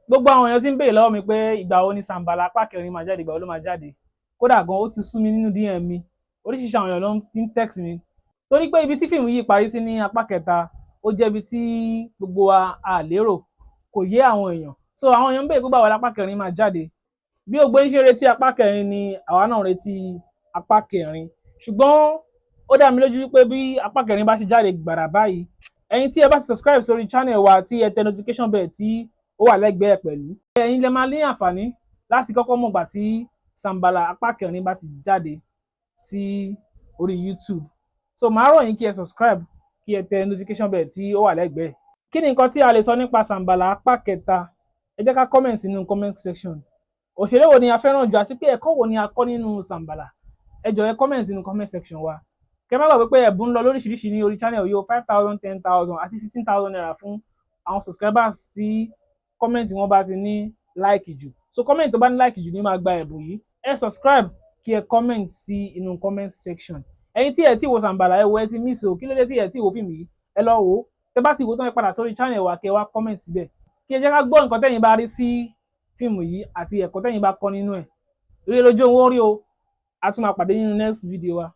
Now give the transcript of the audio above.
Gbogbo àwọn èèyàn sì ń béèrè lọ́wọ́ mi pé ìgbà wo ni Sàǹbàlà apá kẹrin máa jáde, ìgbà wo ló máa jáde. Kódà gan, ó ti sú mi nínú DM mi. Oríṣiríṣi àwọn èèyàn ló ti ń text mi. Torí pé ibi tí fíìmù yìí parí sí ní apá kẹta, ó jẹ́ ibi tí gbogbo wa a lérò, kò yé àwọn èèyàn. So àwọn èèyàn ń béèrè pé báwo lápá kẹrin máa jáde. Bí ògbó ń ṣe retí apá kẹrin ni àwa náà retí apá kẹrin. Ṣùgbọ́n ó dá mi lójú wípé bí apá kẹrin bá ṣe jáde gbàrà báyìí, ẹ̀yin tí ẹ bá ti subscribe sórí channel wa, tí ẹ tẹ notification bell tí ó wà lẹ́gbẹ̀ẹ́ pẹ̀lú, ẹ̀yin lẹ máa ní àǹfààní láti kọ́kọ́ mọ̀gbà tí Sàǹbàlà apá kẹrin bá ti jáde sí orí YouTube. So màá rọ̀ yín kí ẹ subscribe, kí ẹ tẹ notification bell tí ó wà lẹ́gbẹ̀ẹ́. Kí ni nǹkan tí a lè sọ nípa Sàǹbàlà apá kẹta? Ẹ jẹ́ ká comment sínú comment section. Òṣèré wo ni a fẹ́ràn jù, àti pé ẹ̀kọ́ wo ni a kọ́ nínú Sàǹbàlà? Ẹ jọ̀ọ́, ẹ comment sínú comment section wa. Kẹ́ má gbàgbé pé ẹ̀bùn ń lọ lóríṣiríṣi ní orí channel yìí o: 5,000, 10,000 àti ₦15,000 fún àwọn subscribers tí comment wọn bá ti ní like jù. So comment tó bá ní like jù ní máa gba ẹ̀bùn yìí. Ẹ subscribe, kí ẹ comment sí inú comment section. Ẹ̀yin tí ẹ ti wo Sàǹbàlà, ẹ wo, ẹ ti miss o. Kí ló dé tí ẹ ti wo fíìmù yìí? Ẹ lọ wò ó. Tẹ bá sì wò tán, ẹ padà sórí channel wa, kí ẹ wá comment síbẹ̀, kí ẹ jẹ́ ká gbọ́ nǹkan tẹ́yin bá rí sí fíìmù yìí àti ẹ̀kọ́ tẹ́yin bá kọ́ nínú ẹ̀. Ire lójú owó rí o. A tún máa pàdé nínú next video wa.